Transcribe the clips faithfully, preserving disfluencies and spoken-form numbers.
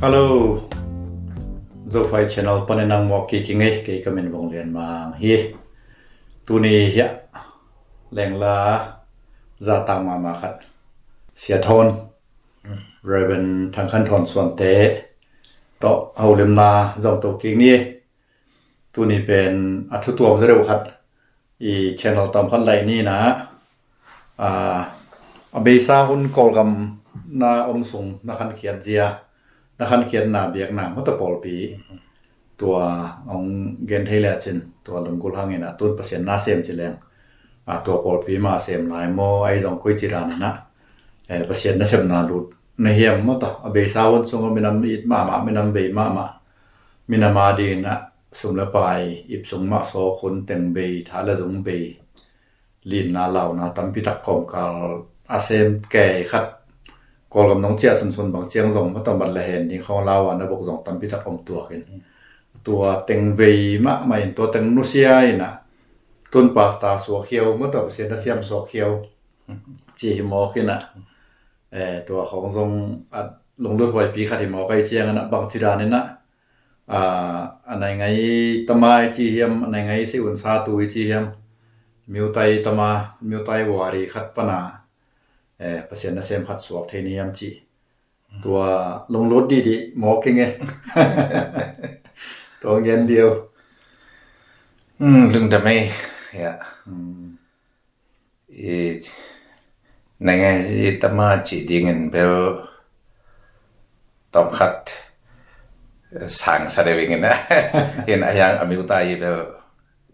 Hello, Zofai Channel panin nang mawk kik ing ei, kei ka min Vung Lian Mang hi. Tuni hiah lengla zatang mahmah khat, Sia Thawn, Reverend Thang Khan Thawn Suante tawh holimna zong to kik ni. Tuni pen a thu tuam zaw deuh khat, i channel tawm khat laih ni na, a, a beisa hun Kawlgam na om sung na khankhiat zia, na khankhiatna biakna mawtaw pawlpi tua hong gen thei lecin tua lunggulh hangin a tun Pasian na sem ci leng, a, tua pawlpi mah sem lai maw, ahi zong koici danin a, eh, Pasian nasepna lut na hiam mawtaw, a beisa hun sung a minam it mahmah, minam vei mahmah, minam a dingin a sum le pai, ip sung mah sawk hun, teng bei, tha le zung bei, linna launa tampi tak kawmkal a sem kei khat, Kawlgam nong ciah sunsun bang ciang zong mawtaw mat le hen ding khawng lau a na buk zong tampi tak om tuak in, tua teng vei mahmah in, tua teng nusia in a, tun pastor suak hiau mawtaw, Pasian na siam suak hiau ci hi mawk in a, eh, tua khawng zong a lunglut huaipi khat hi mawk ahi ciangin a, bangci danin a, a, a naingai tama i ci hiam, a naingai si un sa tu i ci hiam, miutai tama, miutai wari khat pana, eh, Pasian nasem khat suak thei ni hiam ci. Tua lunglut dihdih mawk ing e. Tua ngen diau. Hmm, lungdam ei. Ya. Hmm. I naingai tama cih dingin bel tawm khat, eh, sang sa deuh ingin a. Hin a hiang a miutai bel,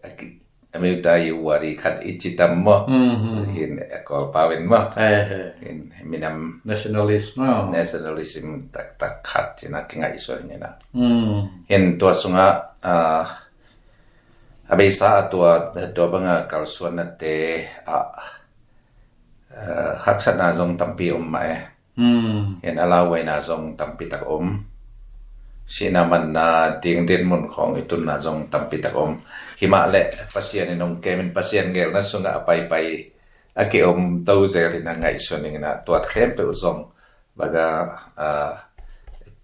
a ki-, a miutai wari khat i ci tam maw. Mhm. Hin a Kawlpau in maw. Eh, eh. Hin minam nationalism maw. Nationalism taktak khat ci na kingaihsun ingin a. Hmm. Hin tua sungah, ah, a beisa a tua, tua banga kalsuannate a, eh, haksatna zong tampi om mah e. Hmm. Hin a lauhuaina zong tampi tak om. Sihna manna ding dinmun khawng i tunna zong tampi tak om. Himah leh Pasian in hong kemin Pasian gelna sungah a paipai a kiom to zel in a ngaihsun ingin a, tua khempeuh zong banga, ah,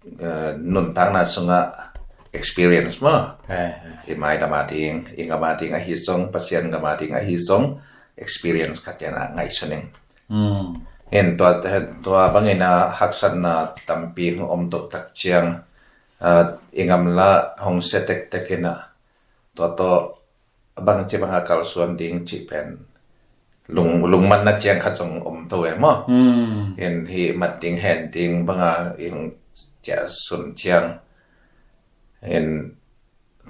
eh, nuntakna sungah experience maw. Eh, eh. I maidam a ding, i gam a ding ahi zong, Pasian gam a ding ahi zong, experience khat ciang a ngaihsun ing. Hmm. Hin tua, tua bangin a haksatna tampi hong om toh tak ciang, ah, i gam la hong sia tektek in a, tua tawh bangci banga kalsuan ding cih pen lung, lungmanna ciang khat zong om to e maw. Hmm. Hin hih mat ding hen ding banga i hong ciah sun ciang, hin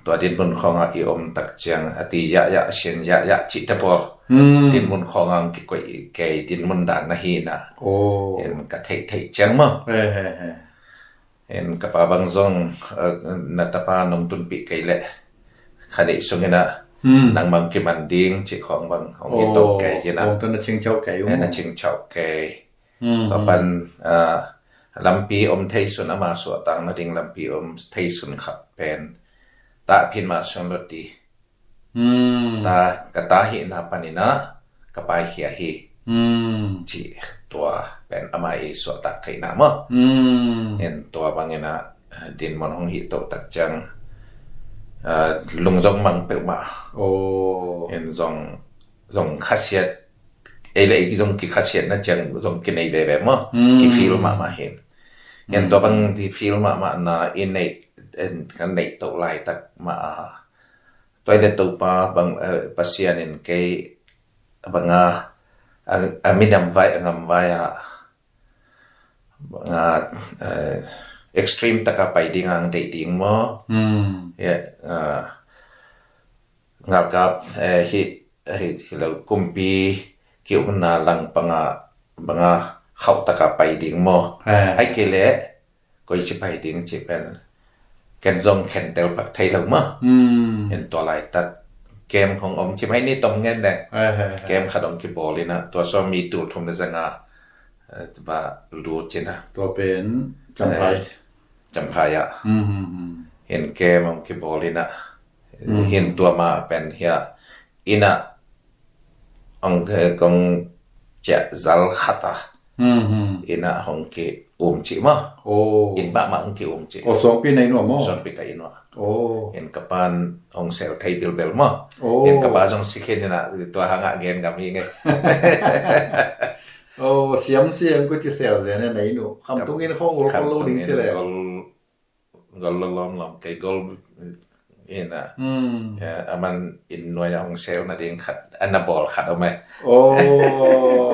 tua dinmun khawngah i om tak ciang a ti yahya, a sian yahya cihte pawl. Hmm. Dinmun khawngah hong kikoih kei dinmun dan na hi na. Oh. Hin ka theihtheih ciang maw. He, he, he. Hin ka pa bang zong, eh, na tapa nong tunpih kei leh kha nih sungin a, hmm, nangmah kiman ding cih khawng bang hong hi to kei hi na. Hong to na cingciau kei uh. Eh, na cingciau kei. Hmm, tua pan, ah, lampi om thei sun, ama suahtakna ding lampi om thei sun khat pen ta phin mah suan lo ti. Hmm. Ta, ka ta hihna panin a ka paikhia hi. Hmm. Cih tua pen ama i suahtak theihna maw. Hmm. Hin tua bangin a, eh, dinmun hong hih toh tak ciang, eh, lung zong mang peuhmah. Oh. Hin zong, zong khasiat, ei le ei zong kikhasiatna ciang zong kinei veve maw. Hmm. Kifeel mahmah hin. Hin, hmm, tua bang kifeel mahmahna i neih, en, ka neih toh laitak mah a, tua i le Topa bang, eh, Pasian in kei banga, a, a minam vai, a gam vai a, banga, eh, extreme taka pai ding ang deih ding maw. Hmm. Ya, ah, ngalkap, eh, hi, eh, hi, hi lo kumpi ki-ukna langpanga banga khauh taka pai ding maw. Eh. Ai kei leh koici pai ding cih pen ken zong khentel pak thei lo maw. Hmm. Hin tua laitak camp hong om ci mai ni tom ngen leng. He, he, he. Camp khat hong kibawl in a, tua sung mi tul thum le zanga, eh, va lut ci na. Tua pen Champhai. Eh, Champhai ah. Hmm, hmm, hmm. Hin camp hong kibawl in a. Hmm. Hin tua ma pen hia inn ah hong, eh, kong ciah zal khat a. Hmm, hmm. Inn ah hong ki-um cih maw. Oh. Inn mahmah hong ki-um cih. Oh, suangpi na inn uah maw? Suangpi ka inn uah. Oh. In ka pa'n hong sel thei bilbel maw. Oh. In ka pa zong si khin in ah, tua hangah gen ngam hi ing ei. Oh, siam siam kua ci sel zen e na inn uh. Khamtung inn khawng gol khol lo ding ci le. Gol gol lo lawmlawm kei gol in ah. Hmm. Ya, aman inn nuai ah hong sel nading khat, a na bawl khat om ei. Oh.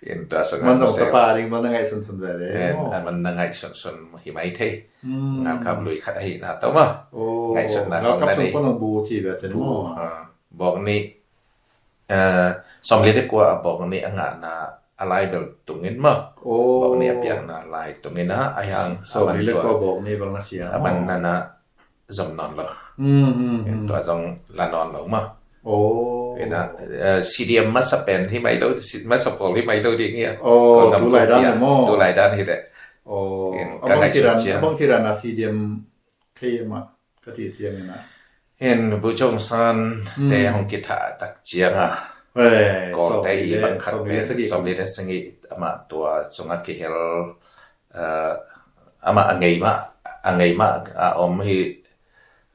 In tua sungah man zong sel. Tapa ding man na ngaihsunsun veve. Eh, oh. Aman na ngaihsunsun hi mai thei. Hmm. Ngalkap lui khat ahihna tawh maw. Oh. Ngaihsutna khawng na nei. Ngalkap sung pan hong bu ci ve cen maw. Bu, ha. Bawk nih, eh, sawmli le kua a bawk nih a ngahna a lai bel tungin maw. Oh. Bawk nih a piakna lai tungin ah, a hiang sawmli le kua bawk nih bel na siang. Aman na na zom nawn lo. Hmm, hmm, hmm. Tua zong la nawn lo maw. Oh. Ina, eh, C D M masa pen hi mai lo, si-, masa pawl hi mai lo ding hi a. Oh, tulai dan hi maw. Tulai dan hi le. Oh. In ka ngaihsut ciang. Abang tiran a C D M kei mah. Ka ti ciangin ah. In Bu Cawng San te hong kithah tak ciang a. Kawlte i bang khat pen sawmli le sagih amah tua sungah kihel, eh, amah a ngei mah, a ngei mah a om hi,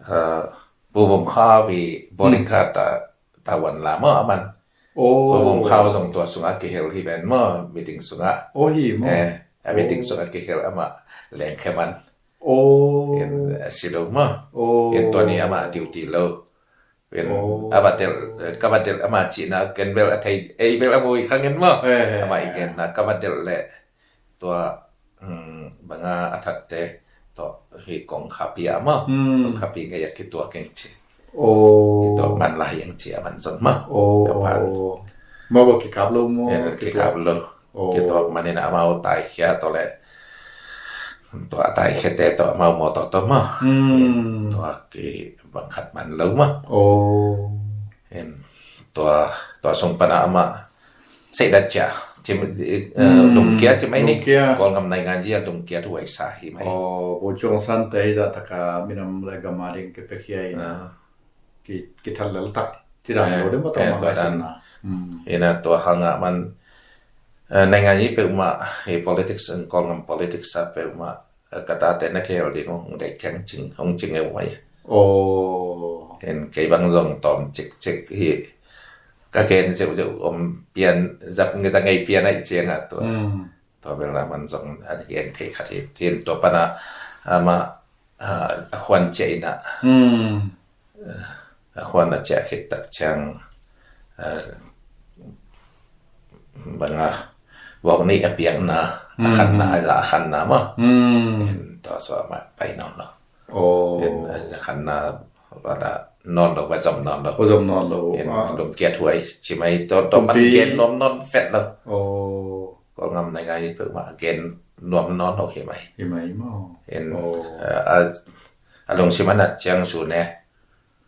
eh, Bu Vum Khau i boarding khat ah tavuan la maw aman. Oh. Bu Vum Khau zong tua sungah kihel hi ven maw, meeting sungah. Oh, hi maw. Eh, a meeting sungah kihel amah lengkhe man. Oh. In, eh, si lo maw. Oh. In tua ni amah duty lo. In, oh, a va tel, eh, ka va tel amah cihna ken bel a thei, ei bel a vui khang in maw. Eh, eh, amah i genna ka va tel le tua, mm, banga a thatte tawh hi kong khapi a maw. Hmm. Kong khapi ngei a kituak eng ci. Oh. Kituak man lai eng ci a man zong maw. Oh. Ka pan. Maw bel kikap lo maw. Eh, kikap lo. Oh. Kituak manin amau taikhia tawh le tua taikhiate tawh amau mawtaw tawh maw. Hmm. Tua kibang khat man lo maw. Oh. In tua, tua sung pana amah seidat cia, ci, eh, lungkia ci mai ni. Lungkia. Kawlgam nainganyi a lungkia thuaisa hi mai. Oh, Bu Cawng San te hi zah taka minam le gam a ding kipiakhia in. Ah. Ki, kithat lel tak. Cidam lo deuh maw, tua mah tua dan. Ina tua hangah man, eh, nainganyi peuhmah, hi politics, Kawlgam politics ah peuhmah, eh, ka tate na kihel ding hong deih keng cing, hong cing eu mai. Oh. In kei bang zong tawm cikcik hi, ka gen zeuhzeuh om pian, zap ngei pian aih ciangah tua. Hmm. Tua bel a man zong a gen thei khat hi. Tin tua pana, amah, ah, a khuan ciah inah. Hmm. Ah, a khuan a ciah khit tak ciang, ah, banga vok nih a piakna, a khanna, a za a khanna maw. Hmm. In tua suah mah pai nawn lo. Oh. In a za khanna, wala nawn lo, wa zom nawn lo. Wa zom nawn lo. In lungkiat huai ci mai, tua, tua pan gen nuam nawn fet lo. Oh. Kawlgam nainganyi peuhmah gen nuam nawn lo hi mai. Hi mai maw. In, oh, a, a, a lungsim a nat ciang zu ne.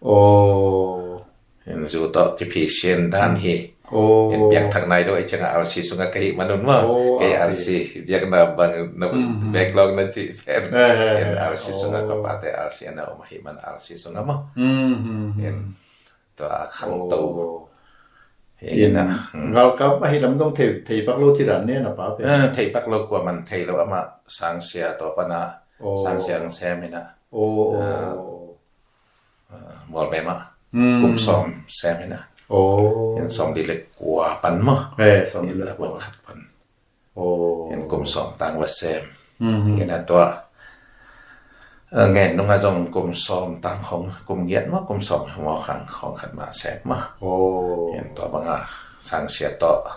Oh. In zu tawh kiphisian dan hi. Oh. In piangthak nai lo ei ciangah R C sungah ka hih manun maw. Oh, kei R C. R C biakna bang na bek lawng na cih pen. Eh, eh, in R C sungah ka pate R C a na om ahih man R C sungah maw. Hmm, hmm, hmm. In tua a khangto. Oh. Hi in, inah, hmm. Ngalkap ahi lam dong thei, thei pak lo ci dan ne na pa pen. Eh, thei pak lo kua man thei lo amah sangsia tua pana. Oh. Sangsia ang sem inah. Oh, oh. Eh, eh, Mualbem ah. Hmm. Kum sawm sem inah. Oh. In sawmli le kua pan maw. Eh, sawmli le kua. In a bang khat pan. Oh. In kum sawm tang va sem. Mhm. In a tua, eh, ngen nungah zong kum sawm tang khong, kum giat maw, kum sawm maw khang khong khat mah sem mah. Oh. In tua bangah sangsia tawh.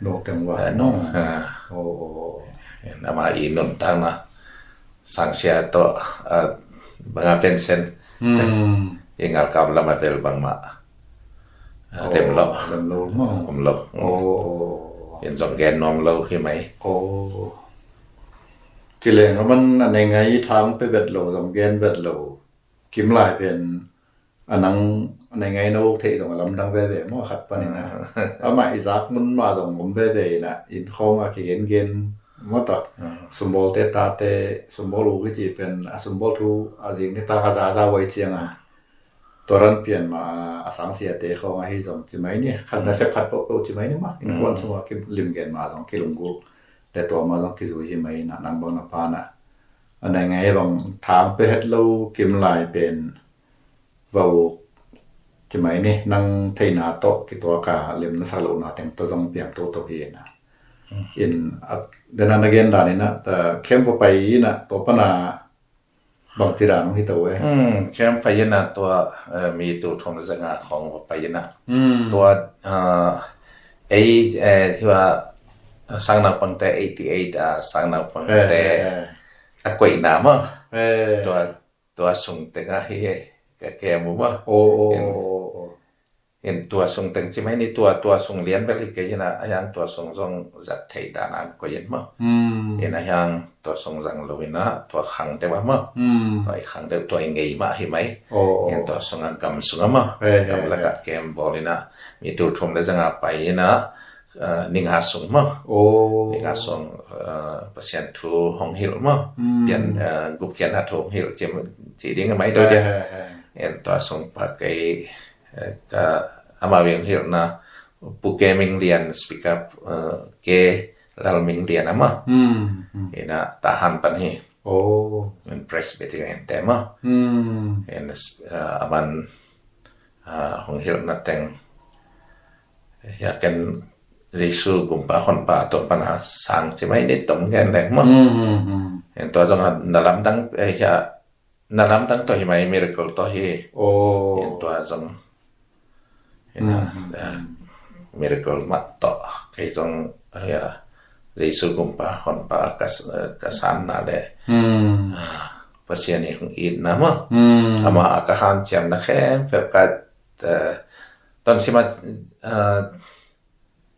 Nong teng va. Eh, nong, eh. Oh, oh. In amah i nuntakna sangsia tawh, ah, banga pension. Hmm. I ngalkap lam a vel bangmah, ah, oh, lem lo. Lem lo maw. Om lo. Oh, oh. In zong gen nuam lo hi mai. Oh. Ci leng a man a nei ngai i thang pe vet lo, zong gen vet lo. Kim lai pen a nang a nei ngai na uk theih zong a lamdang veve maw, khat panin a. Ah. Amah i zak mun mah zong om veve inah, inn khawng a kigen gen maw ta. Ah. Sumbawlte tate, sumbawl uk i cih pen, a sumbawl thu a zing nitak a za a za huai ciang a. Tua ran pian mah a sangsiate khawng ahi zong ci mai ni, khat nasep khat pohpoh ci mai ni mah. Innkuan sungah kilim gen mah zong kilunggulh. te tua ma zong kizui hi mai na, nang bang na pa na. A nai ngai bang thang pe het lo kim lai pen vau ci mai ni, nang theina tawh kituak a lem na sak lo na teng tawh zong piang toto hi na. In a, dena na gen dan ina ta khem pa pai ina tua pana bangci dan hong hi to e. Hmm, khem pai ina tua, eh, mi tul thum le zanga khong va pai ina. Hmm. Tua, eh, ei, eh, hiwa, eh, sang naupangte eighty eight, ah, sang naupangte, eh, eh, eh, a koihna ma. Eh. Tua, tua sung tenga hi he, ka kem u ma. Oh, oh, in, oh, oh, oh. In tua sung teng ci mai ni tua, tua sung lian bel hi kei ina, a hiang tua sung zong zat thei dan ang ko yin ma. Hmm. In a hiang tua sung zang lo ina, tua khang te wa ma. Hmm. Tua i khang te, tua i ngei ma hi mai. Oh, oh. In tua sung ang gam sung a ma. Eh, eh, gam la ka kem bol ina, mi tul thum le zanga pai ina, eh, ning ha sung ma. Oh. Ning ha sung, eh, Pasian thu hong hilh ma. Hmm. Pian, eh, gupkhiatna thu hong hilh, ci, ci ding mai do dia. Eh, eh, eh. In tua sung pa kei, eh, ka ama viang hilhna Pu Ke Ming Lian, speaker, eh, Ke Lal Ming Lian ama. Hmm, hmm. Ina Tahan pan hi. Oh. In Presbyterian te ma. Hmm. In, eh, aman, eh, hong hilhna teng. Ya ken Jesu gumpa honpa to pana sang ci mai ni tom gen leng ma. Hmm, hmm, hmm. In tua zong na lamdang, eh, ya na lamdang to hi mai, miracle to hi. Oh. In tua zong. Ina, hmm, eh, miracle ma to. Kei zong, eh, ya, Jesu gumpa honpa ka s-, eh, ka san na le. Hmm. Ah, Pasian i hong it na ma. Hmm. Ama a ka han ciam na khem pe ka, eh, ton sima, eh,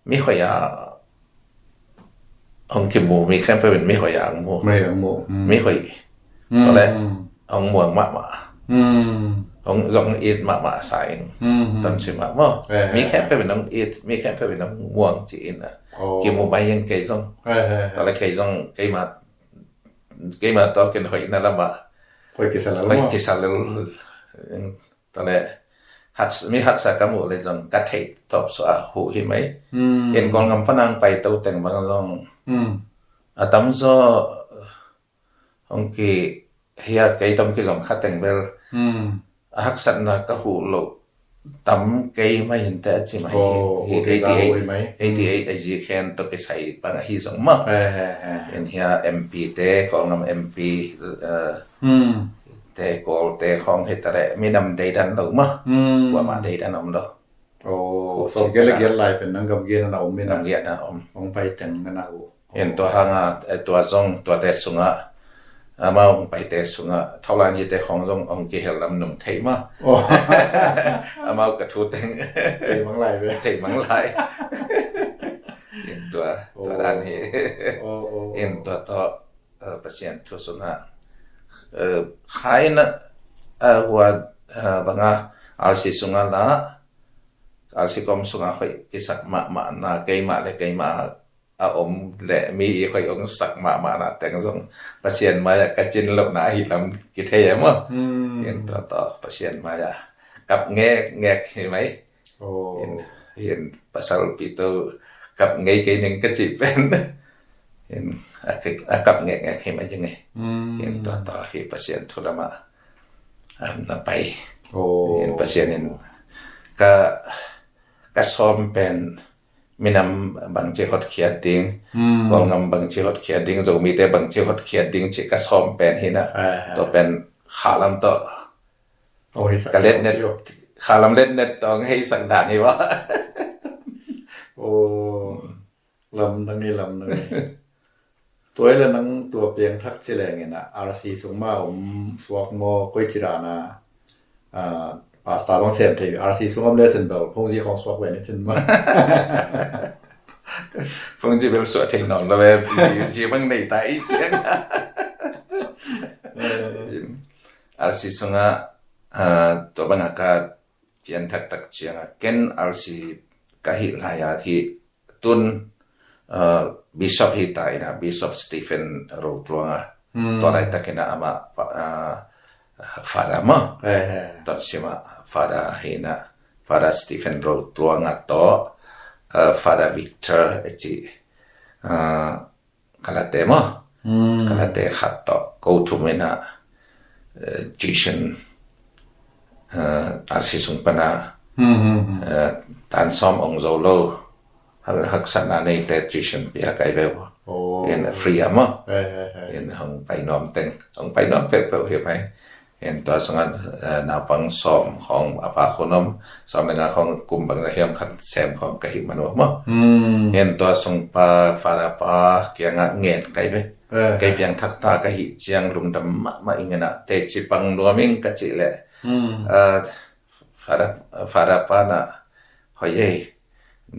mi hoih a hong kimu, mi khempeuh in mi hoih a hong mu. Mi hoih a hong mu. Hmm. Mi hoih. Hmm. Tua le, hmm, hong muang mahmah. Hmm. Hong zong it mahmah sa ing. Hmm, hmm. Ton si mahmah. Eh, mi khempeuh in hong it, mi khempeuh in hong muang ci in a. Oh. Kimu mai ing kei zong. Eh, eh, eh. Tua le kei zong, keima, keima tua ken hoih na lama. Hoih kisa lel. Hoih kisa lel. Tua le, hak-, mi haksa ka muh le zong ka theih tawp suah a huh hi mai. Hmm. In Kawlngam panang pai to teng bang zong. Hmm. A tamzaw hong ki, hia kei tom ki zong kha teng bel. Hmm. A haksatna ka huh loh tam kei mai in te a ci mai hi. Oh, hi okay, eighty eight, hi mai. Eighty eight a zi khen to kisai bang a hi zong ma. He, he, he. In hia M P te, Kawlngam M P, eh, hmm, te, Kawl te khawng hi ta leh minam deidan lo ma. Hmm. Kuamah deidan om lo. Oh, so gel gel lai pen nang gam gel na om in a. Gam gel na om. Hong pai teng na na uh. In tua hanga, eh, tua zong, tua te sunga, amau hong pai te sunga, thaulan hi te khawng zong hong kihel lam nung thei ma. Oh. Amau ka thu teng. Thei mang lai ve. Thei mang lai. In tua, tua dan hi. Oh, oh, oh. In tua to, eh, Pasian thu sungah, eh, khai na, eh, hua, eh, banga R C sungah la, R C kom sungah hoih kisak mahmah na, keimah le keimah a om le mi i hoih hong sak mahmah na teng zong Pasian mai-ah ka cin lohna ahi lam kithei e maw. Hmm. In tua tawh Pasian mai-ah kap ngekngek hi mai. Oh. In, in pasal pito kap ngei kei ning ka cih pen. In a, a kap ngekngek hi mai ing e. Hmm. In tua tawh hi Pasian thu lamah, um, na pai. Oh. In Pasian in ka, ka sawm pen minam bangci hotkhiat ding, hmm, Kawlngam bangci hotkhiat ding, Zomite bangci hotkhiat ding cih ka sawm pen hi na. Ah. Tua pen khalam tawh. Oh, heisak ka letnet, khalam letnet tawh heisak dan hi va. Oh, lamdang hi, lamdang hi. Tua hi le nang tua piangthak ci leng in a, R C sung ma om suak maw, koi ci dan a, ah, pastor bang sem thei, R C sung om le cin bel phungzi khong suak ve ni cin ma. Phungzi bel suak thei nawn lo ve, zi, zi bang nei ta i ciang. Eh. R C sungah, ah, tua bangah ka pianthak tak ciangah ken R C ka hih lai-a hih tun, uh, Bishop hi ta in a, Bishop Stephen Rotuang a. Hmm. Tua laitakin a amah, uh, Father maw. Eh, eh. Tua sim a Father hi na, Father Stephen Rotuang a tawh, uh, Father Victor a ci, uh, Kalate maw. Kalate khat tawh ko thum in ah, eh, tuition, eh, R C sung pan ah, tan sawm ong zo lo, haksatna neite tuition pia kai ve uh. In free ah maw. In hong pai nuam teng, hong pai nuam peuhpeuh hi pai. In tua sungah, eh, naupang sawm khawng a pa khun om, sawm le nga khawng kum bang a hiam khat sem khawng ka hih man uh maw. In tua sung pa, Father pa kiangah ngen kai ve. Kei piangthak ta ka hih ciang lungdam mahmah ing in ah, teci pang nuam ing ka cih leh, eh, Father, Father pa in ah, hoi ei,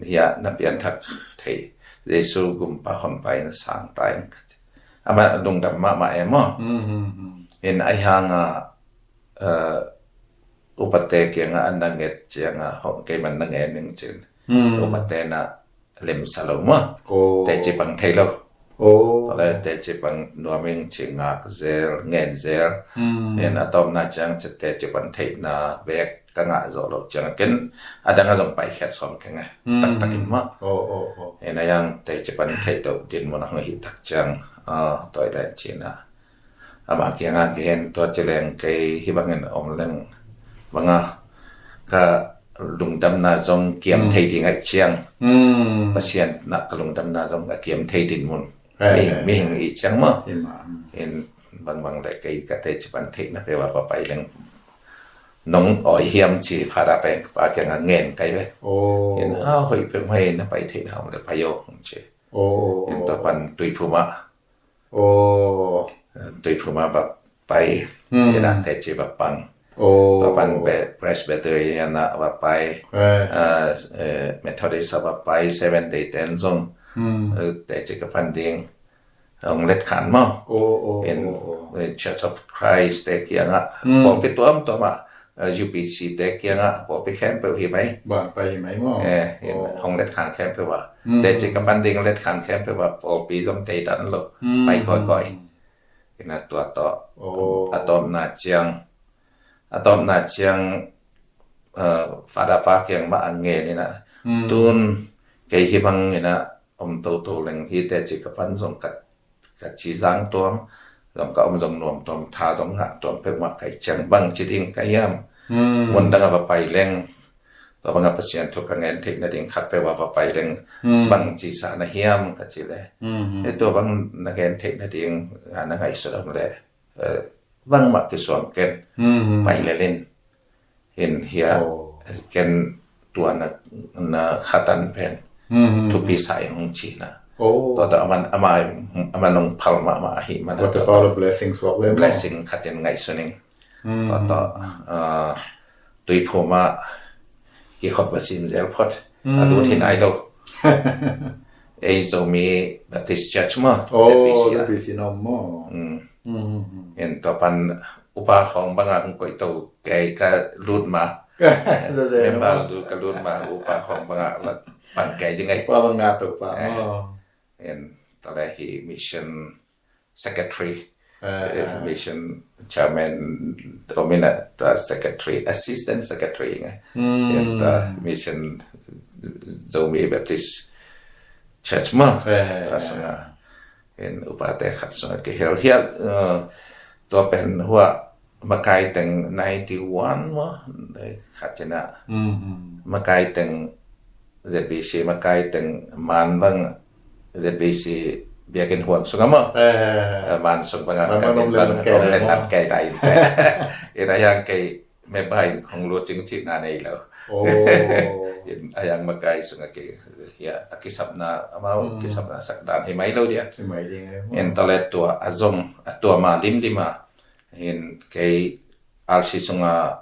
hiah na pianthak thei, Jesu gumpa honpa in sang ta ing ka ci. Amah lungdam mahmah e maw. In ahi hangah, eh, upate kiangah an na nget ciangah, kei man na ngen ning cin. Upate na lemsa lo maw. Teci pang thei lo. Tua le teci pang nuam ing ci ngak zel, ngen zel. In a tawpna ciang ci teci pang theihna bek ka ngah zawh loh ciang a ken a dang a zong paikhiat sawm keng e. Taktak in mah. In a yang teci pang theih loh din mun a hong hih tak ciang, ah, tua i le cina. Amah kiangah gen tua ci leng kei hih bangin om leng banga ka lungdamna zong kiam thei ding ahih ciang. Pasian na ka lungdamna zong a kiam thei din mun. Mihing, mihing i ciang maw. In bangbang le kei ka teci pang theihna peuh a va pai leng nong awi hiam ci Father pa kiangah ngen kai ve. In a hoih peuh mai na pai theihna om le pai aw hong ci. In tua pan Tuiphum ah. Tuiphum ah va pai. In a teci va pang. Tua pan Presbyterian ah va pai. Methodist ah va pai. Seventh Day ten zong teci ka pan ding. Hong let khan maw. In Church of Christ te kiangah, pawlpi tuamtuam ah, U P C te kiangah, pawlpi khempeuh hi mai. Ban pai hi mai maw. Hong let khan khempeuh ah. Teci ka pan ding let khan khempeuh ah, pawlpi zong tei dan lo. Pai kawikawi. In a tua tawh a tawpna ciang, a tawpna ciang, Father pa kiang mah a ngen in a, tun kei hih bang in a om toto leng hi teci ka pan zong ka, ka ci zang tuam, zong ka om zong nuam tuam, tha zong ngah tuam peuhmah ka hih ciang bang ci ding ka hiam. Mun dang a va pai leng tua banga Pasian thu ka ngen theih nading khat peuh a va pai leng bang ci sa na hiam ka ci le. Tua bang na ngen theih nading na ngaihsut om le bangmah kisuang ken. Pai lel in. In hiah ken tua na, na khatan pen thupi sa ing hong ci na. Tua tawh aman, aman hong phal mahmah ahi man a tua tawh blessing khatin ngaihsun ing. Tua tawh Tuiphum ah kikhop va sin zel phot. A lut hi nai lo. Ei Zomi Baptist Church maw, Z B C ah. In tua pan upa khawng bangah hong koih to kei ka lut ma. Member lut ka lut ma, upa khawng bangah va pang kei ding ai. Upa bang nga to pa maw. In tua le hi mission secretary, mission chairman, om in a, tua secretary, assistant secretary nga. In tua mission Zomi Baptist Church maw. Tua sanga in upate khat sanga kihel hial. Tua pen hua makai teng ninety one maw, khat cina. Makai teng Z B C makai teng man bang Z B C biakinn huang sungah maw. Man sung bangah ka min bang om le tan kei ta in. In a yang kei member in hong lut cing cihna nei lo. In a yang makai sungah kei hiah a kisapna, amau kisapna sak dan hi mai lo dia. In tua le tua a zong a tua ma limlim a in kei R C sungah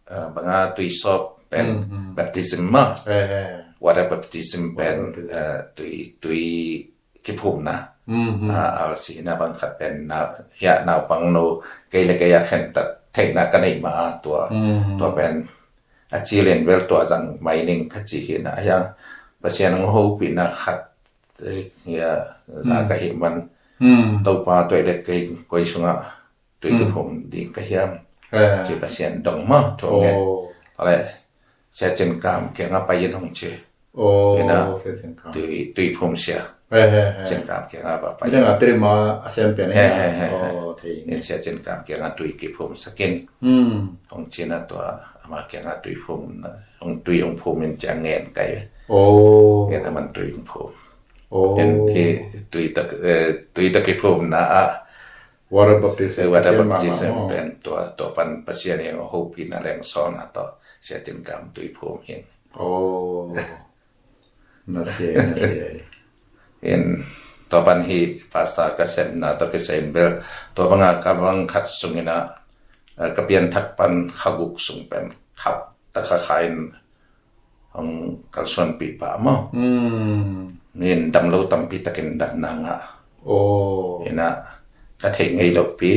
banga tui sawp pen baptism maw. Water baptism pen tui, tui kiphumna. R C na bang khat pen na hiah naupang no kei le kei a khentat theihna ka neih ma a tua, tua pen a ci len bel tua zang mai ning ka ci hi na. A hiang Pasian hong hopihna khat hiah za ka hih man. Topa tuai let kei koi sungah tui kiphum ding ka hiam ci Pasian dong maw thu ngen. Ale Sia Cin Kam kiangah pai in hong ci. Ina, Sia Cin Kam. Tui, Tui Phum Sia. He, he, he. Cin Kam kiangah va pai. Ina, tiri ma a sem pian. He, he, he, he. Ina, Sia Cin Kam kiangah tui kiphum sakin. Hmm. Hong cina tua, ama kiangah tui phum na, hong tui hong phum in ciang ngen kai. Ina, aman tui hong phum. Ina, hi tui tak, eh, tui tak kiphum na a. Water baptism, water baptism pen tua, tua pan Pasian in hong hopihna leng sawlna tawh Sia Cin Kam tui phum hi. Na sia, na sia. In tua pan hi pastor ka sepna tawh kisai in bel tua banga ka bang khat sungin ah, eh, ka pianthak pan kha guk sung pen khap taka kha in hong kalsuanpih pah maw. Nin damlo tampi takin damna ngah. Ina ka theih ngei lopi.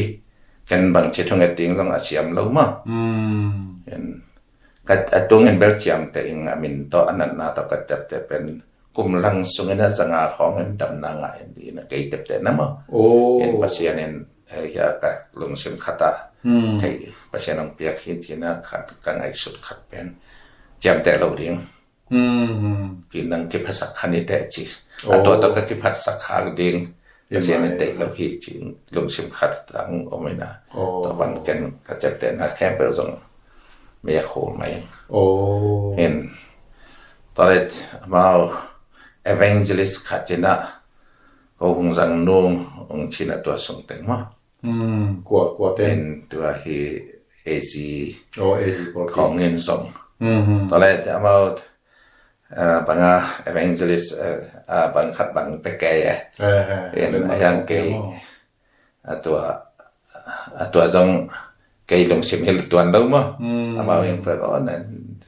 Ken bangci thunget ding zong a siam lo maw. In ka a tungin bel ciamteh ing a min tawh a natna tawh ka tepteh pen kum lang sungin a zanga khawngin damna ngah in dina kei tepteh na maw. In Pasian in eh, hia ka lungsim khat ah thei Pasian hong piak hi cina khat ka ngaihsut khat pen ciamteh lo ding. Ki nang kiphasak kha ni teh ci. A tua tawh ka kiphasak khak ding. Pasian in teh lo hi ci lungsim khat ang om ina. Tua pan ken ka ciamtehna khempeuh zong mei a khol mai. Hin tua let amau evangelist khat cina ko hong zang nung hong cina tua sung teng maw. Kua, kua te? In tua hi A Z. Oh, A Z pawl khong in zong. Tua le amau, ah, banga evangelist, ah, ah, bang khat bang pekei eh. In a hiang kei a tua, a tua zong kei lungsim hi tuan lo maw. Amau in pek oh na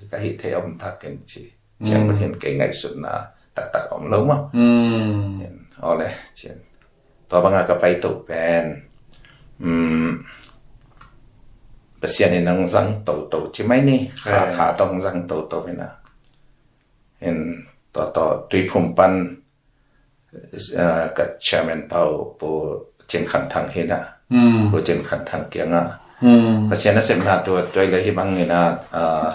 ka hi thei om tak in ci. Ciang pakin kei ngaihsutna taktak om lo maw. In ole cin. Tua banga ka pai to pen, um, Pasian in nang zang toto ci mai ni. Kha, kha tong zang toto ina. In tua to Tuiphum pan, uh, ka chairman pau Pu Cin Khan Thang hina. Pu Cin Khan Thang kianga Pasian a sepna tua tuai le hi bang ina, uh,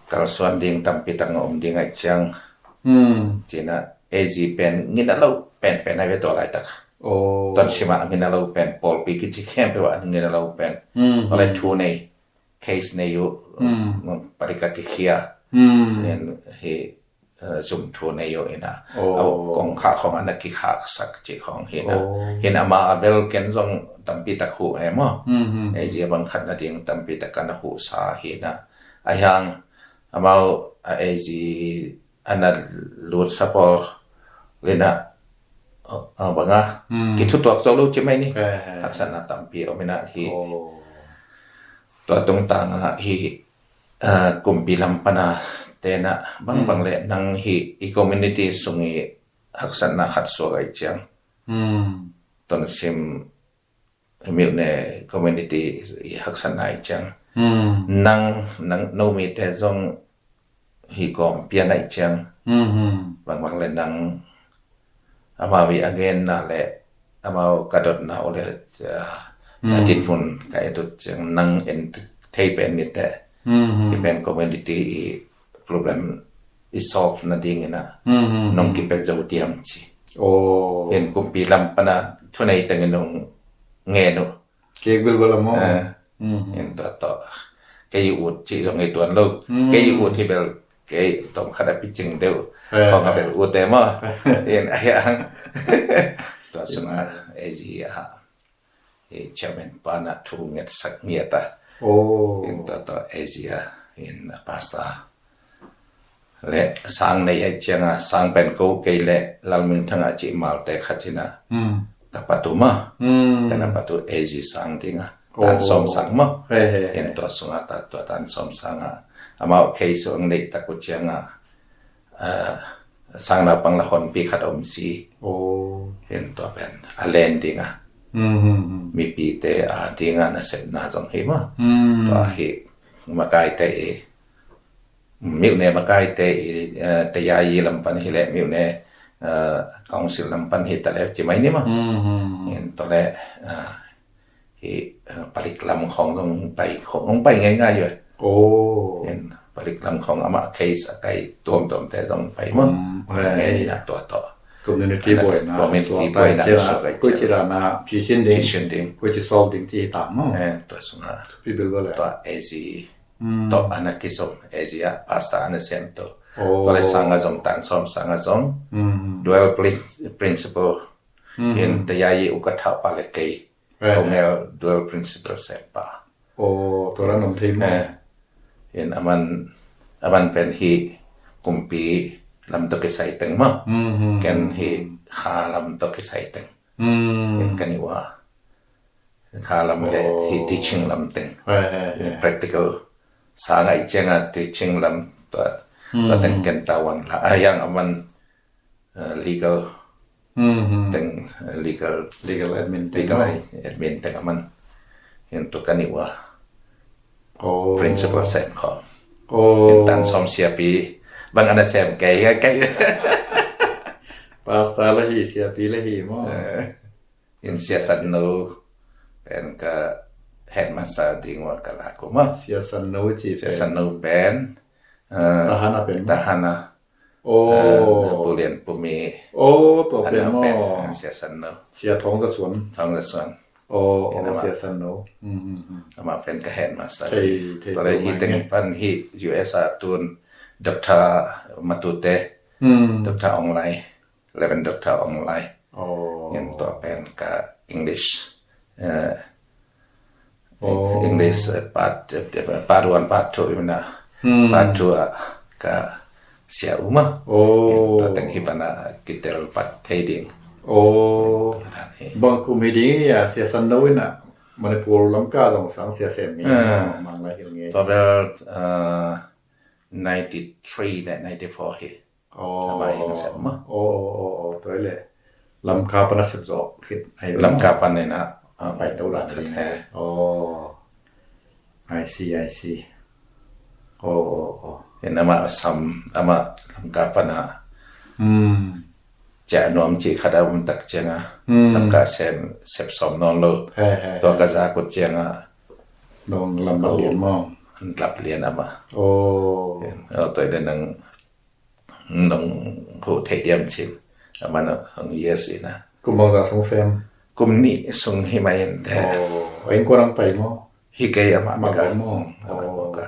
kalsuan ding tampi tang om ding ai ciang. Cina A Z pen ngina lo pen pen ai ve tua lai tak. Ton sima ngina lo pen pawlpi kici khempeuh a ngina lo pen. Tua lai thu nei case nei uh, parika kikhia. Hi, eh, zum thu nei uh ina. Au kong kha khong ana kikhak sak ci khong hina. Hin ama a bel ken zong tampi tak hu e maw. A Z a bang khat na ding tampi tak kana hu sa hina. A hiang amau a A Z ana lut sa pawl lina, uh, uh, banga kithutuak zo lo ci mai ni. Haksatna tampi om ina hi. Tua tungtanga hi, uh, kumpi lam pana tena bangbang le nang hi i community sungi haksatna khat suak ai ciang. Tonsim Myone community i haksatna ai ciang. Nang, nang no mite zong hi kawm pian ai ciang. Bangbang le nang amau i a genna le amau ka dotna uh le, ah, a dinmun ka et uh ciang nang en thei pen nite. Hi pen community i problem i solve na ding ina nong kipia zo diam ci. Hin kumpi lam pana thunei tengin nong ngen uh. Kek bilbal a maw. Hin tua tawh kei ut ci zong i tuan lo. Kei ut hi bel kei tawm khat a picing deuh. Khong a bel ut e maw. Hin a hiang tua sunga A Z a hi chairman pana thu ngetsak ngiat a. Hin tua tawh A Z a hin a pastor le sang nei ai cianga sang pen ko kei le Lalmingthang a ci malte khat cina ka patu ma. Kana patu A Z sang dinga tan sawm sang ma. Hin tua sunga ta tua tan sawm sanga amau kei suang nei taku cianga sang naupang la honpi khat om si. Hin tua pen a len dinga mipite a dinga nasepna zong hi ma. Tua hi makaite i Myone makaite i, eh, Teyayi lam pan hi le Myone, eh, council lam pan hi ta le ci mai ni ma. Hin tua le, eh, hi, eh, palik lam khong zong pai khong pai ngai ngai yue. Hin palik lam khong amah case a kai tuamtuamte zong pai maw. Ngen ina tua tawh. Community buaina, community buaina suak ai ciang. Koi ci dan a phisin ding, phisin ding, koi ci solve ding ci hi ta maw. Tua sungah tua A Z tawh ana kizom, A Z ah pastor ana sem tawh. Tua le sangah zong, tan sawm sangah zong dual principle in, tayai uka thaupa le kei Kongel dual principle sempa. Aw, tua la nom thei maw? In aman, aman pen hi kumpi lam tawh kisai teng maw. Ken hi kha lam tawh kisai teng. In ka nih ua kha lam le hi teaching lam teng. Practical sangah i ciangah teaching lam tua, tua teng ken tawan la. A hiang aman legal teng, legal, legal admin teng, legal admin teng aman. Hin tu ka nih ua principal sem khawm. Hin tan sawm siapi bang ana sem kei, kei. Pastor la hi, siapi la hi maw. In Sia San No pen ka headmaster ding ua ka lak uh maw. Sia San No ci, Sia San No pen Tahana pen maw? Tahana. Aw. Pu Lian Pu Mi. Aw, tua pen maw? Sia San No. Sia Thawng Za Suan. Thawng Za Suan. Aw, aw, Sia San No. Amah pen ka headmaster. Thei, thei. Tua le hi teng pan hi U S a tun Doctor Matute. Doctor Aung Lai. Reverend Doctor Aung Lai. Aw. In tua pen ka English, eh, English, eh, part, eh, part one, part two i mana. Part two ah ka sia uma. In tua teng hi pana kitel pat thei ding. Aw. Bang kum hi ding ia, Sia San No ina Manipur lam ka zong sang sia sem ni. Mang la hil nge. Tua bel, eh, ninety three le ninety four hi. Aw, tua hi le Lamka pan a sep zawh khit ahi ve. Lamka pan ina pai to dan ding. Aw, I see, I see. Aw, aw, aw. Ina amah sam, amah Lamka pan a ciah nuam cih khat a um tak ciangin Lamka sem, sep sawm nawn lo. Tua ka zak uh ciangin nong lam lap lian maw? Lap lian amah. Aw, tua hi le nang nong huh thei diam cin. Amah na hong yes ina. Kum bangzah sung sem? Kum nih sung hi mai in te. Aw, innkuan nang pai maw? Hi kei amah bek a. Amah bek a.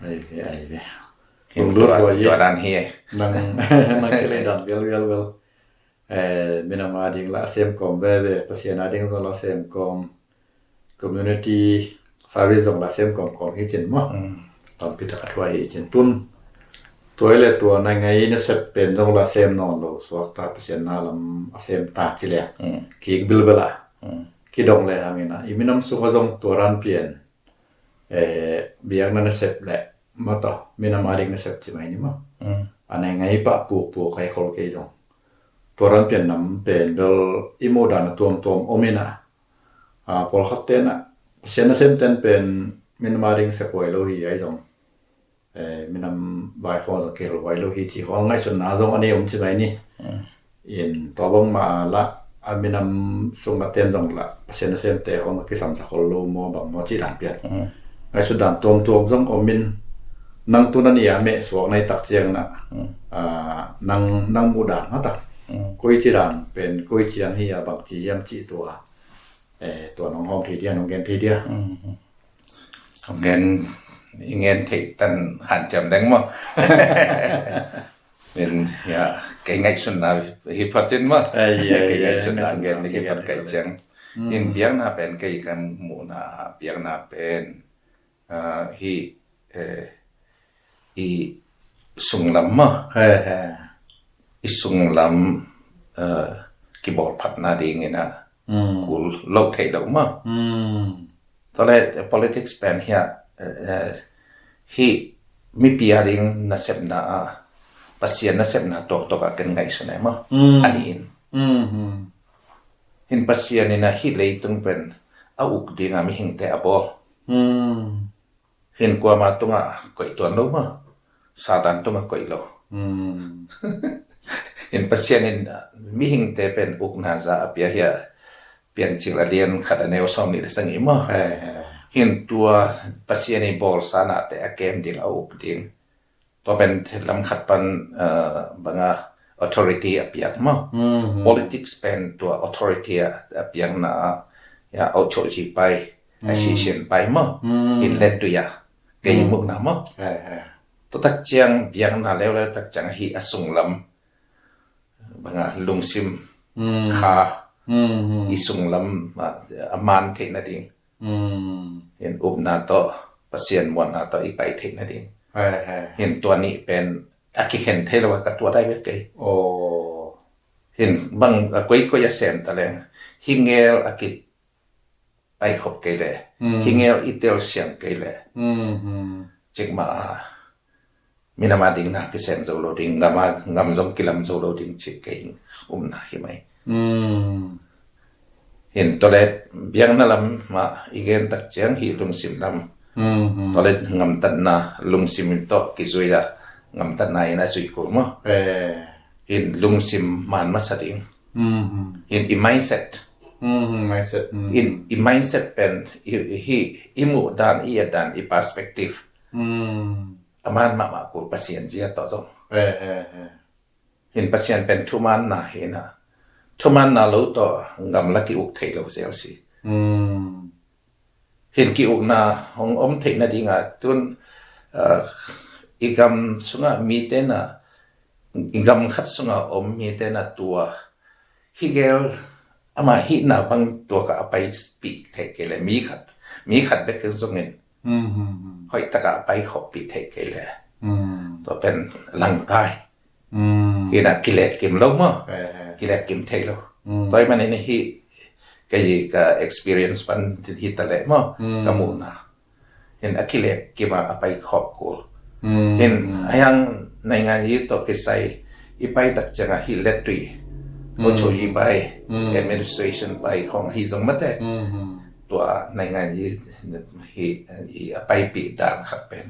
Ai ve, ai ve. Tua dan hi. Nang, nang kile dan vial, vial, vial. Eh, minam a ding la sem kawm veve, Pasian a ding zong la sem kawm, community service zong la sem kawm kawm hi cin maw. Tampi tak a thuai hi cin tun. Tua hi le tua nai ngai na sep pen zong la sem nawn lo, suakta Pasian na lam a sem ta ci le. Kik bilbel a. Kidong le hangin a, i minam sung a zong tua ran pian. Eh, biakna na sep le maw, tua minam a ding na sep ci mai ni maw. A nai ngai pah pukpuk kai khol kei zong. Tua ran pian nam pen bel i muh dan a tuamtuam om ina. Pawlkhat ten a, Pasian na sem ten pen minam a ding sep huai lo hi ai zong. Eh, minam vai khong zong kihel huai lo hi ci khong ngaihsutna zong a nei om ci mai ni. In tua bangmah la a minam sung a ten zong la Pasian na semte khong kisam sa khol lo maw bang maw ci dan pian. Ngaihsut dan tuamtuam zong om in nang tu na ni a meh suak nai tak ciang na. Nang, nang muh dan mata. Koi ci dan pen koi ciang hi a bang ci hiam ci tua. Eh, tua nong hawm thei dia, nong gen thei dia. Hong gen, i ngen thei tan hanciam deng maw. In, ya, kei ngaihsutna hi phat in maw. Kei ngaihsutna gen ni hi phat kai ciang. In biakna pen kei kan muhna biakna pen, ah, hi, eh, i sunglam maw. I sunglam, eh, kibawlphatna ding ina kul lo thei lo maw. Tua le politics pen hi a, eh, hi mipi a ding nasepna a, Pasian nasepna tuaktuak a ken ngaihsun e maw. A ni in. Hin Pasian ina hi leitung pen a uk ding a mihingte a bawl. Hin kuama tungah koih tuan lo maw. Satan tungah koih lo. Hin Pasian in mihingte pen ukna za a pia hi a, Piancil a lian khat a neu sawm nih le sagih maw. Hin tua Pasian i bawlsa nate a kem ding, a uk ding, tua pen lam khat pan, uh, banga authority a piak maw. Politics pen tua authority a, a piakna a, ya, au cho ji pai, a sisien pai maw. Hin let tu ya, kei mukna maw. Tua tak ciang biakna leuleu tak ciang hi a sunglam, banga lungsim kha, i sunglam a, a man theihna ding, hin upna tawh, Pasian muanna tawh i pai theihna ding. Hin tua nih pen a kikhen thei lo a, ka tua dai bek kei. Hin bang a koikoi a sem ta leng, hi ngel a ki pai khop kei le, hi ngel i tel siang kei le, cikmah a minam a ding na kisem zo lo ding, ngam a, ngam zong kilam zo lo ding ci kei umna hi mai. Hin tawlet biakna lam mah i gen tak ciang hi lungsim lam. Tawlet ngamtatna lungsim tawh kizui a, ngamtatna in a zui kul maw. Hin lungsim man masa ding. Hin i mindset. Hin i mindset pen i, i, hi, i muh dan, i et dan, i perspective a man mahmah kul, Pasian zia tawh zong. Hin Pasian pen thumanna hi na, thumanna lo tawh gamla ki uk thei lo zel si. Hin ki ukna hong om theihna dinga tun, uh, i gam sunga mite na, i gam khat sunga om mite na tua hi gel ama hihna bang tua ka a pai pih thei kei le, mi khat, mi khat bek zongin hoih taka a pai khop pih thei kei le. Tua pen langkai. Hi na kilet kim lo maw. Kilet kim thei lo. Tua i manin hi, kei ka experience pan hi ta le maw, ka muhna. Hin a kilet kim a a pai khop kul. Hin a hiang naingan yi tawh kisai i pai tak cianga hi let tui, mo cho yi pai, administration pai khong hi zong mate. Tua naingan yi hi, i a pai pi dan khat pen.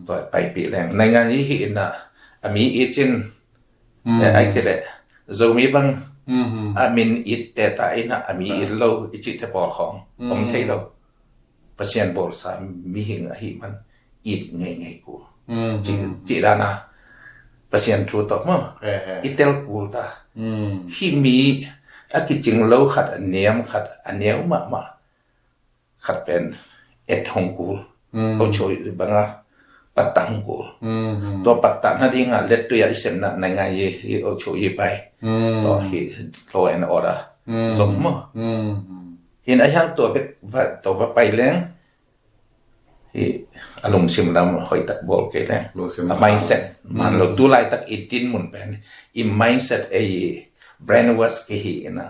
Tua pai pi leng naingan yi hi ina a mi i cin, ai kei le Zomi bang a min it te ta ina a mi it lo i cih te pawl khong om thei lo. Pasian bawlsa mihing ahi man it ngeingei kul. Cih dana Pasian thu tawh maw, i tel kul ta. Hi mi a kicing lo khat, a niam khat, a niau mahmah khat pen et hong kul. Ko cho banga patta hong kul. Tua patta na dinga let tuya i semna naingan yi, hi o cho yi pai. Tua hi law and order zong maw. Hin a hiang tua bek va, tua va pai leng hi a lungsim lam hoih tak bawl kei leng. A mindset man lo, tu laitak i din mun pen i mindset ei brainwash kei hi ina.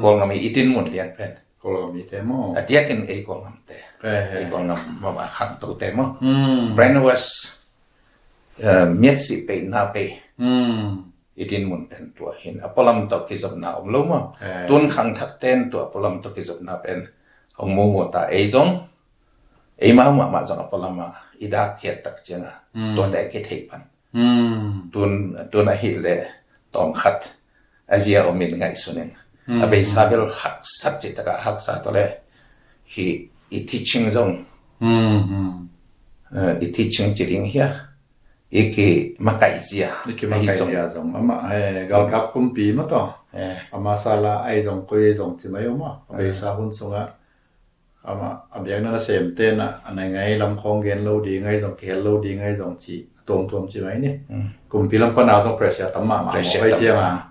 Kawlngam i din mun lian pen. Kawlngam i te maw? A diakin ei Kawlngam te. Ei Kawlngam mama khang to te maw? Brainwash, miat si pei na pei. I din mun pen tua hin a pualam tawh kizopna om lo maw? Tun khangthak ten tua pualam tawh kizopna pen hong mumu ta ei zong, ei mau mahmah zong a pualam a i dak khiat tak cianga tua te kithei pan. Tun, tun ahih leh tawm khat a zia om in ngaihsun in a beisa bel haksat cih takah haksa tawh le hi i teaching zong, i teaching ci ding hia, i ki makaih zia, i ki makaih zia zong amah galkap kumpi maw taw, amah sala ai zong koi zong ci mai om a, a beisa hun sungah amah a biakna nasem tenah a nai ngai lam khawng gen lo ding ai zong, kihel lo ding ai zong ci a tuamtuam ci mai ni. Kumpi lam pana zong pressure tam mahmah maw, pai cianga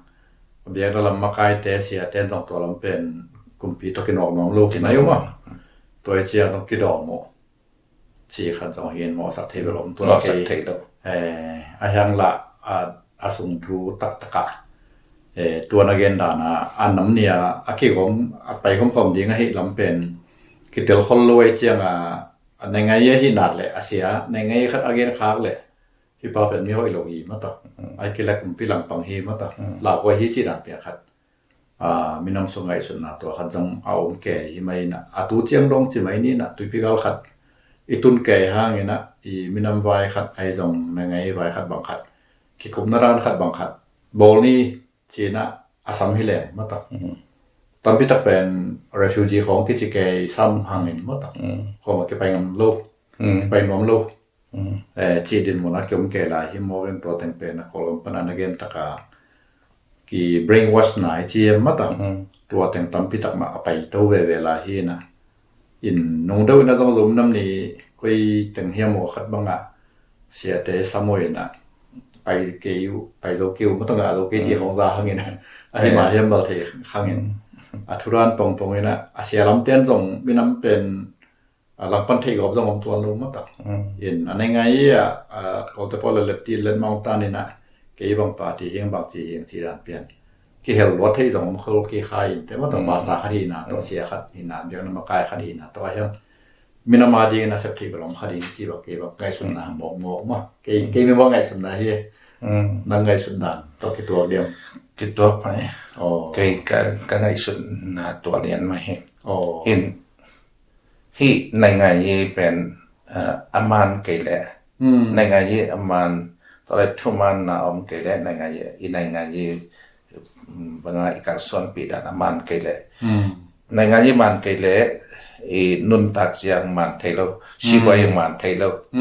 a biakna lam makaite sia ten zong tua lam pen kumpi tawh kinawk nuam lo ci mai om a. Tua i ciang zong kidawm uh ci khat zong hi in mawhsak thei bel om tua. Mawhsak thei lo. A hiang lah a sung thu taktakah tua na gen dana a nam nia a kigawm a pai khomkhom ding ahi lam pen kitel khol lo ai cianga a nai ngai ahi nak le a sia nai ngai khat a gen khak le hi pa pen mi hoih lo hi mata. Ai kila kumpi langpang hi mata. Lauhuai hi ci dan piang khat minam sung ngaihsutna tua khat zong a om kei hi mai ina, a tu ciang dong ci mai ni ina, tuipi gal khat i tun kei hang ina, i minam vai khat ai zong na ngai vai khat bang khat, kikupna dan khat bang khat bawl ni ci ina a sam hi leng mata. tampi tak pen refugee khawng kici kei sam hangin maw ta. Khuama kipai ngam lo, kipai nuam lo. Eh, ci din muna kiom kei lai hi maw, in tua teng pen a Kawlgam pana na gen taka ki brainwash na i ci em maw ta. Tua teng tampi tak mah a pai to veve lai hi na. In nung deuh in a zong zom nam ni koi teng hiam aw khat banga siate sam aw in a pai kei uh, pai zo kei uh maw ta, ngah zo kei ci khawng za hangin a hi mah hiam bal thei hangin. A thuran pongpong in a, a sia lamten zong minam pen a langpan thei gawp zong om tuan lo maw ta. In a nai ngai a, a Kawlte pawl le lep ti let mau tan in a, kei bang party hiang bang ci hiang ci dan pian kihel luat thei zong om khol kei kha in te maw ta. Pastor khat hi na tawh, sia khat hi na, biakna makai khat hi na tawh a hiang minam a dingin a sep thei bel om kha ding ci bang kei bang ngaihsutna mawkmawk maw. Kei, kei mi bang ngaihsutna hi. Nang ngaihsutna tawh kituak diam? Kituak mai. Kei ka, ka ngaihsutna tua lian mah hi. In hih naingan yi pen a man kei leh, naingan yi a man, tua leh thuman na om kei leh, naingan yi, i naingan yi banga i kalsuanpih dan a man kei leh, naingan yi man kei leh i nuntak ziang man thei lo, sibuai yi man thei lo,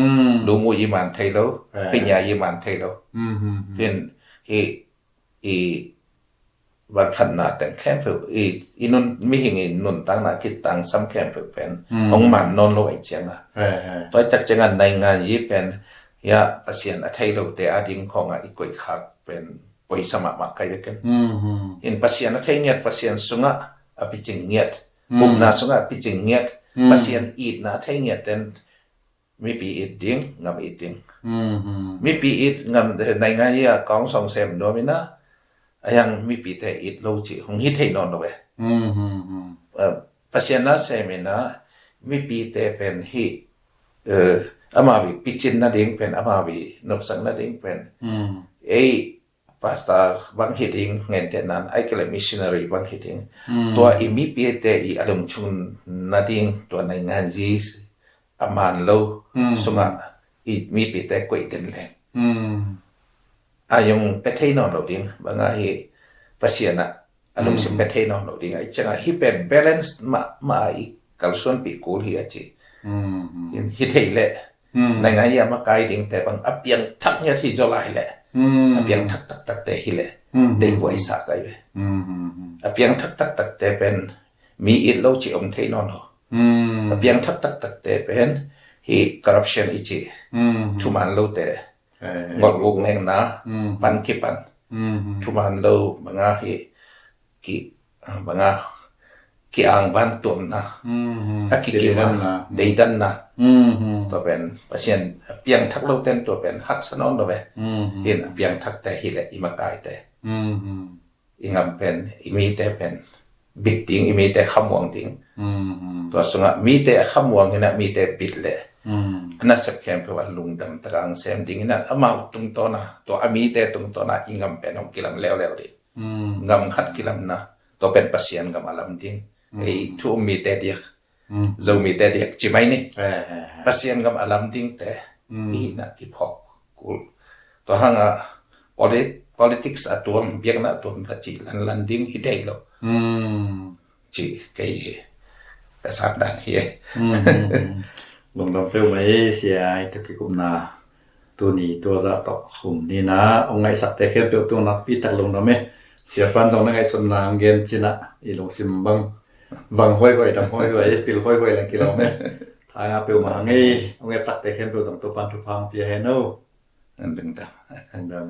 lumu yi man thei lo, pinya yi man thei lo. Hin hih i vanphatna teng khempeuh, i, i nun, mihing i nuntakna kitangsam khempeuh pen hong man nawn lo ahi cianga. Tua i tak cianga naingan yi pen ya Pasian a thei lote a ding khawngah i koihkhak pen poisa mahmah kai bek in. In Pasian a thei ngiat, Pasian sungah a picing ngiat, upna sungah a picing ngiat, Pasian itna a thei ngiat ten mipi it ding, ngam it ding. Mipi it ngam, naingan yi a kong song sem nuam ina, a hiang mipite it lo ci hong hi thei nawn lo ve. Pasian na sem ina, mipite pen hi, ama bi picin na ding pen, ama bi nopsak na ding pen. Ei, pastor bang hi ding, ngente nan, ai kele missionary bang hi ding. Tua i mipite i a lungchung na ding, tua naingan yi a man lo sungah i mipite koih den leng a yong pe thei nawn lo ding, banga hi Pasian a a lungsim pe thei nawn lo ding. Ai cianga hi pen balance mahmah i kalsuanpih kul hi a ci. Hi thei leh naingan yi a makai dingte bang a piangthak ngiat hi zaw lai leh, a piangthak taktakte hi leh, dei buai sa kai ve. A piangthak taktakte pen mi it lo ci om thei nawn lo. A piangthak taktakte pen hi corruption i ci, thuman lote, ngolh guk nekna pan kipan, thuman lo banga hi ki, banga ki angvan tuamna, a kikim a, deidanna. Tua pen Pasian a piangthak lo ten tua pen haksa nawn lo ve. Hin a piangthakte hi leh i makaite, i ngam pen, i mite pen bit ding, i mite khamuang ding. Tua sungah mite a khamuang ina mite bit leh a nasep khempeuh a lungdam taka ang sem ding ina, amau tungtawna, tua a mite tungtawna i ngam pen hong kilam leuleu ding. Ngam khat kilamna, tua pen Pasian gam a lam ding. Ei thu um mite diak, Zomite diak ci mai ni. Pasian gam a lam dingte i hihna i phawk kul. Tua hanga politics a tuam, biakna a tuam ka ci lanlan ding hi thei lo. Ci kei hi ka sak dan hi. Lungdam peuh mai sia, i tuk kikupna tuni tua zah tawh khum nina hong ngaihsakte khempeuh tung nakpi tak lungdam e. Siapan zong na ngaihsutna ang gen cina i lungsim bang vang huaihuai, dam huaihuai, pil huaihuai lang kilawm e. Thanga peuhmah hang ei, hong ngaihsakte khempeuh zong Topan thupha hong pia hen o. Lungdam. Lungdam.